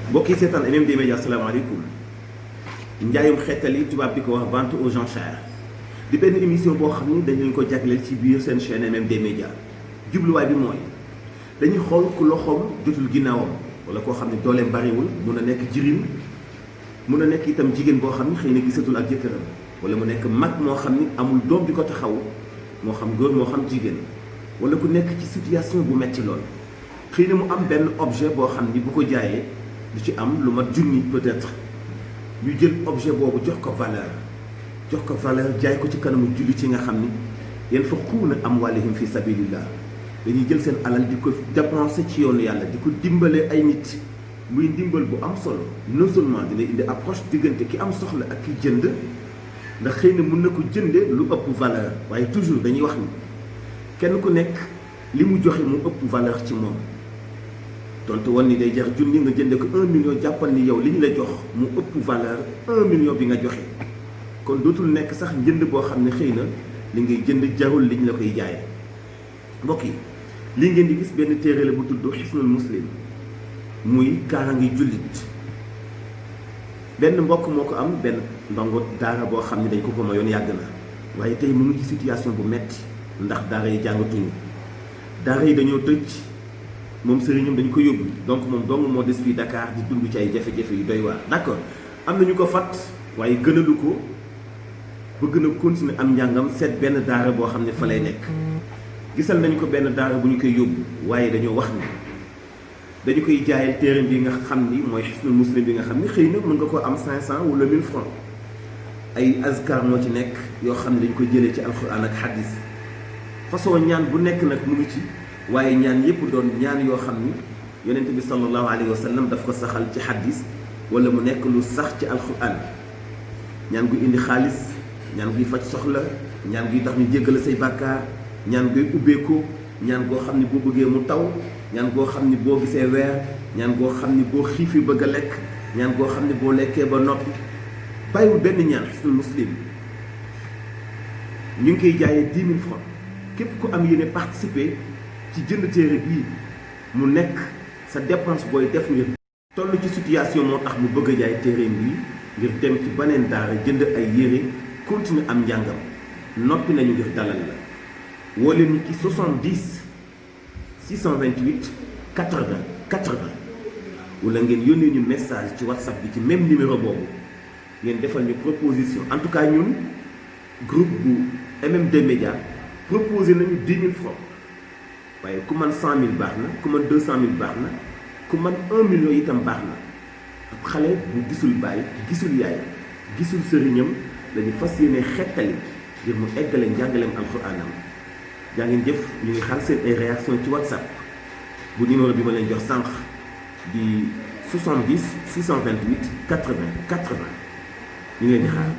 mbokk yi seetaan MMD Média asalaamaaleykum njaayum xeetal yi tubaab di ko wax vente aux enchères di benn émission boo xam ni dañu leen ko jagleel ci biir seen chaîne MMD Média jubluwaay bi mooy dañuy xool ku loxoom jotul ginnaawam wala koo xam ne dooleem bariwul mun a nekk jirim mun a nekk itam jigéen boo xam ni xëy na gisatul ak jëkkëram wala mu nekk mag moo xam ni amul doom di ko taxaw moo xam góor moo xam jigéen wala ku nekk ci situation bu metti lool xëy na mu am benn objet boo xam ni bu ko jaayee du ci am lu mat junni peut-être ñu jël objet boobu jox ko valeur jaay ko ci kanamu julli ci nga xam ni yanfiquuna amwaalahum fi sabilillah dañuy jël seen alal di ko dépenser ci yoonu yàlla di ko dimbale ay nit muy ndimbal bu am solo non seulement dina indi approche diggante ki am soxla ak ki jënd ndax xëy na mun na ko jënde lu ëpp valeur waaye toujours dañuy wax ni kenn ku nekk li mu joxe mu ëpp valeur ci moom donte woon ni day jar junni nga jënde ko 1 million jàppal ni yow li ñu la jox mu ëpp valeur 1 million bi nga joxe kon dootul nekk sax njënd boo xam ne xëy na li ngay jënd jarul li ñu la koy jaaye mbokk yi lii ngeen di gis benn téere la bu tudd Hisnul Muslim muy kaaraange jullit benn mbokk moo ko am benn ndongo daara boo xam ne dañ ko mayoon yàgg na waaye tey mu ngi ci situation bu metti ndax daara yi jàngatuñu daara yi dañoo tëj moom sëriñam dañu ko yóbbu donc moom dong moo des fii Dakar di dund ci ay jafe-jafe yu doy waar d'accord am na ñu ko fat waaye gënalu ko bëgg na continuer am njàngam seet benn daara boo xam ne fa lay nekk gisal nañu ko benn daara bu ñu koy yóbbu waaye dañoo wax ni dañu koy jaayal téere bi nga xam ni mooy Hisnul Muslim bi nga xam ni xëy na mën nga ko am 500 wala 1000 francs ay azkar moo ci nekk yoo xam ne dañu ko jëlee ci alxuraan ak hadis façon ñaan bu nekk nag mu ngi ci waaye ñaan yëpp doon ñaan yoo xam ni yonent bi sallallahu alayhi wa sallam daf ko saxal ci hadis wala mu nekk lu sax ci alxuraan ñaan guy indi xaalis ñaan guy faj soxla ñaan guy tax ñu jéggal say bàkkaar ñaan guy ubbeeku ñaan goo xam ni boo bëggee mu taw ñaan goo xam ni boo gisee weer ñaan goo xam ni boo xiifee bëgg a lekk ñaan goo xam ni boo lekkee ba noppi bàyyiwul benn ñaan Hisnul Muslim ñu ngi koy jaayee 10 000 francs képp ku am yéene participer ci jënd téere bii mu nekk sa dépense booy def ngir toll ci situation moo tax mu bëgg a jaay téere bii ngir dem ci beneen daara jënd ay yére continuer am njàngam noppi nañu ngir dalal la woo leen ñu ci 70 628 80 80 wala ngeen yónnee ñu message ci WhatsApp bi ci même numéro boobu ngeen defal ñu proposition en tout cas ñun groupe bu MMD Média proposé nañu 10 000 francs waaye ku man 100 000 baax na ku man 200 000 baax na ku man 1 million itam baax na ab xale bu gisul baay gisul yaay gisul sëriñam dañu fas yéene xettali ngir mu eggale njàngaleem alxuraanam jaa ngeen jëf ñu ngi xaar seen ay réaction ci WhatsApp bu numéro bi ma leen jox sànq di 70 628 80 80 ñu ngi leen di xaar.